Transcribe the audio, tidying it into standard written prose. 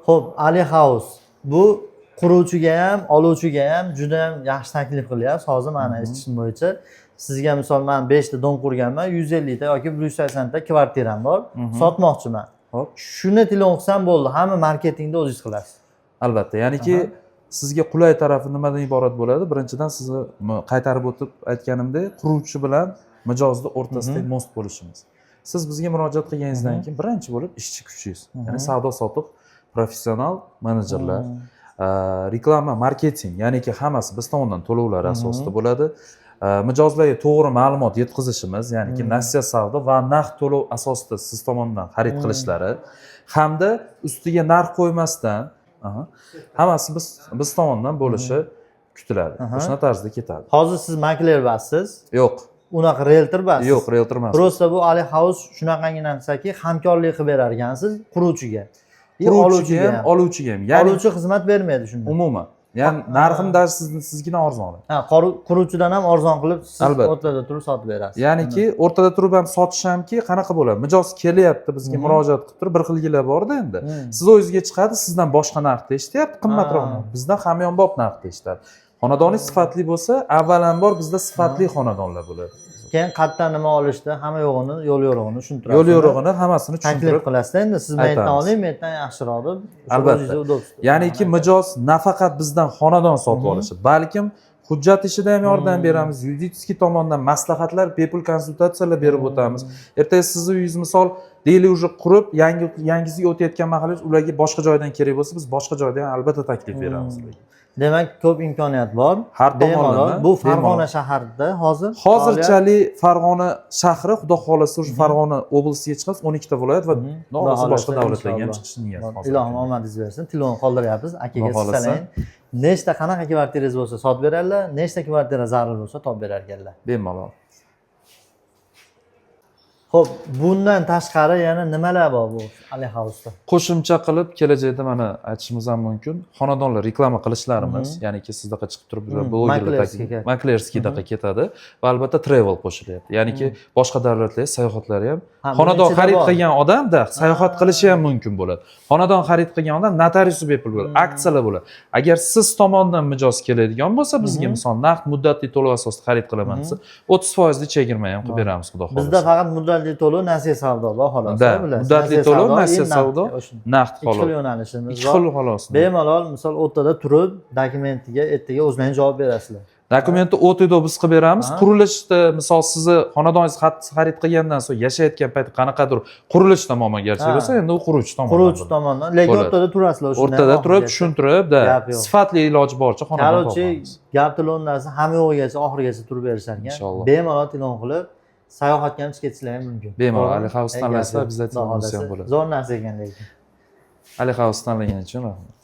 Ho'p, Ali House bu quruvchiga ham, oluvchiga ham juda ham yaxshi taklif qilyapsiz. Hozir mani eshitishim bo'yicha, sizga, misol, man beshta дом qurganman, 150 ta yoki 180 ta kvartiram bor, sotmoqchiman. Shuni telefon qilsam bo'ldi, hamma marketingni o'zingiz qilasiz. Albatta, ya'niki sizga qulay tarafi nimadan iborat bo'ladi? Birinchidan, sizni qaytarib o'tib aytganimdek, quruvchi bilan mijozni o'rtasida мост bo'lishimiz. Siz bizga murojaat qilganingizdan keyin birinchi bo'lib ishchi kuchingiz, ya'ni savdo sotiq professional menejerlar, reklama, marketing, ya'niki hammasi biz tomondan to'lovlar asosida bo'ladi. Mijozlarga to'g'ri ma'lumot yetkazishimiz, ya'niki nasiya savdo va naqd to'lov asosida siz tomonidan xarid qilishlari hamda ustiga narx qo'ymasdan, hammasi biz tomondan bo'lishi kutiladi. O'shana tarzda ketadi. Hozir siz makler emassiz? Yo'q. Unaqa rieltor emassiz? Yo'q, rieltor emas. Просто bu Ali House shunaqangi narsaki, hamkorlik qilib berar ekansiz quruvchiga и quruvchiga oluvchiga ham, ham. Oluvchiga ham, ya'ni Oluvchi xizmat bermaydi shunda? Umuman, ya'ni narxim даже siznikidan arzon. Ha, quruvchidan ham arzon qilib siz Albatta. o'rtada turib sotib berasiz. Ya'niki o'rtada turib ham sotish hamki qanaqa bo'ladi? Mijoz kelyapti, bizga murojaat qilib turib, bir xilgilar borda endi. Siz o'zingizga chiqadi, sizdan boshqa narxda eshityapti, qimmatroq. Bizdan hamyonbop narxda eshitadi. Xonadoningiz sifatli bo'lsa, avvalambor bizda sifatli xonadonlar bo'ladi. Keyin qayerdan nima olishda, hamma yo'g'ini, yo'l yo'rig'ini tushuntirasiz. Yo'l yo'rig'ini hammasini Taklif tushuntirib qilasizda, endi siz men yerdan aytamiz. oling, men yerdan yaxshiroq deb o'sha Albatta. o'zingizga удобство. Ya'niki mijoz nafaqat bizdan xonadon sotib olishi, balkim hujjat ishida ham yordam beramiz, юридический tomondan maslahatlar, bepul konsultatsiyalar berib o'tamiz. Ertaga sizni uyingiz, misol, deylik, уже qurib, yangi yangisiga o'tayotgan mahalingiz, ularga boshqa joydan kerak bo'lsa, biz boshqa joydan ham albatta taklif beramiz ularga. Demak, ko'p imkoniyat bor. Har Bemalol. tomonlama, Bu Farg'ona bemalol. shahrida hozir. Hozirchalik Farg'ona shahri, xudo xohlasa, уже Farg'ona oblastiga chiqamiz, 12 ta viloyat va Xudo xudo xohlasa boshqa xohlasa, davlatlarga ham inshaalloh. chiqish niyat hozir. Ilohim omadingiz bersin. Telefon qoldiryapmiz. Akaga Xudo xohlasa. sizlar nechta, qanaqa kvartirangiz bo'lsa, sotib beradilar, nechta kvartira zarur bo'lsa, topib berar ekanlar. Bemalol. Xo'p, bundan tashqari yana nimalar bor bu Ali House'da? Qo'shimcha qilib, kelajakda mana aytishimiz ham mumkin, xonadonlar reklama qilishlarimiz, ya'niki sizdaqa chiqib turib blogerlar Maklerskiy ga. Maklerskiydaqa ketadi va albatta travel qo'shilyapti, ya'niki boshqa davlatlarga sayohatlari ham. Ha, buning Xonadon ichida xarid bor. qilgan odamda sayohat qilishi ham mumkin bo'ladi. Xonadon xarid qilgan odam notariusi bepul bo'ladi, aksiyalar bo'ladi. Agar siz tomondan mijoz keladigan bo'lsa bizga, misol, naqd muddatli to'lov asosida xarid qilaman desa, 30 foizli chegirma ham qilib beramiz, xudo xohlasa. Bizda faqat muddatli to'lov, nasiya savdo bor, xolos. Да, Bilasiz. muddatli Nasiya to'lov, savdo nasiya и naqd, savdo, o'sha. naqd Ikki xil xolos. yo'nalishimiz Ikki bor. xil, xolos. Bemalol, misol, o'rtada turib, dokumentiga ertaga o'zlaring javob berasizlar. Dokumentni o'tida biz qilib beramiz. Qurilishda, misol, sizni xonadoningiz xarid qilgandan so'ng yashayotgan payti qanaqadir qurilishda muammogarchilik bo'lsa, endi u quruvchi tomonidan Quruvchi bo'ladi. Tomonidan, lekin Bo'ladi. o'rtada turasizlar o'shanda O'rtada turib, oxirigacha. tushuntirib da Gap yo'q. sifatli iloji boricha xonadon Короче, topamiz. gap telefon narsa hamma yo'g'igacha, oxirigacha turib berishar ekan. Inshaalloh. Bemalol telefon qilib, sayohatga ham chiqib ketsizlar ham mumkin. Bemalol, To'g'rimi? Ali House Gap tanlasizlar, yo'q. обязательно Xudo bo'lsa ham xohlasa. bo'ladi. Zo'r narsa ekan lekin. Ali House tanlagani uchun rahmat.